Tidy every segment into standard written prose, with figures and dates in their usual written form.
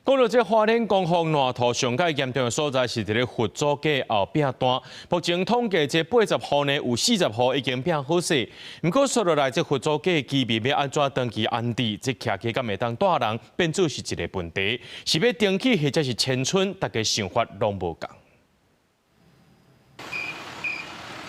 講到這花蓮光復爛土上蓋嚴重的所在是佇咧佛祖街後壁段。目前統計這80戶呢，有40戶已經變好勢。毋過紲落來，這佛祖街居民欲按怎長期安置？這徛起敢會當蹛人，變做是一個問題。是欲重起，或者是遷村，大家想法攏無仝。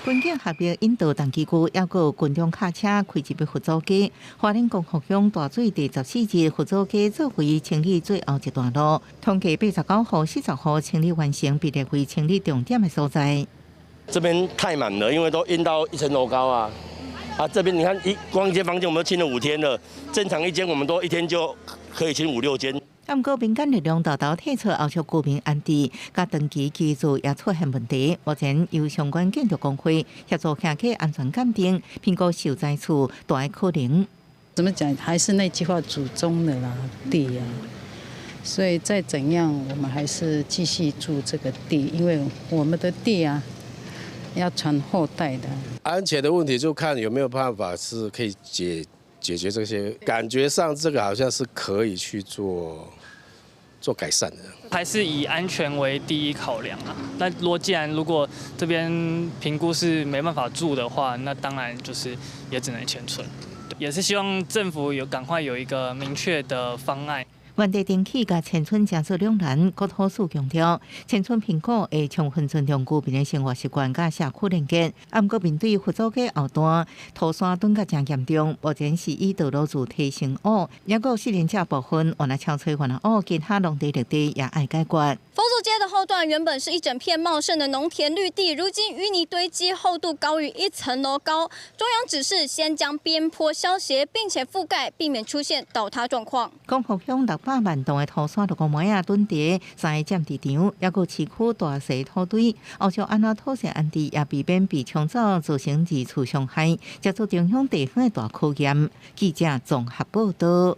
軍警合力引導重機具，抑閣有群眾跤車開入去佛祖街。花蓮光復鄉大水第14日，佛祖街作為清理最後一段路，統計89戶、40戶清理完成，被列為清理重點的所在。這邊太滿了，因為都淹到一層樓高啊！啊，這邊你看一光一間房間，我們都清了5天了。正常一間我們都一天就可以清五六間。毋過民間力量沓沓退出，後續居民安置，佮長期居住也出現問題。目前由相關建築工會協助徛起安全鑑定，評估受災厝大的可能。怎麼講？還是那句話，祖宗的啦地啊。所以再怎樣，我們還是繼續住這個地，因為我們的地啊，要傳後代的。安全的問題就看有沒有辦法是可以解決這些，感覺上這個好像是可以去做改善的。還是以安全為第一考量啊。那如果既然如果這邊評估是沒辦法住的話，那當然就是也只能遷村。也是希望政府有趕快有一個明確的方案。原地重起佮遷村誠做兩難，國土署強調，遷村評估會充分尊重居民的生活習慣佮社區連結。啊，毋過面對佛祖街後段土山頓甲誠嚴重，目前是以道路柱提升挖，抑閣有四連這部分原來超吹原來挖，其他農地綠地也愛解決。佛祖街的後段原本是一整片茂盛的農田綠地，如今淤泥堆積厚度高於一層樓高。中央指示先將邊坡消斜，並且覆蓋，避免出現倒塌狀況。光復鄉600萬棟的土山六個麥仔囤佇三个佔地場，抑閣市區大細土堆，後續按怎妥善安置，也避免被沖走，造成二次傷害，這做中央地方的大考驗。記者綜合報道。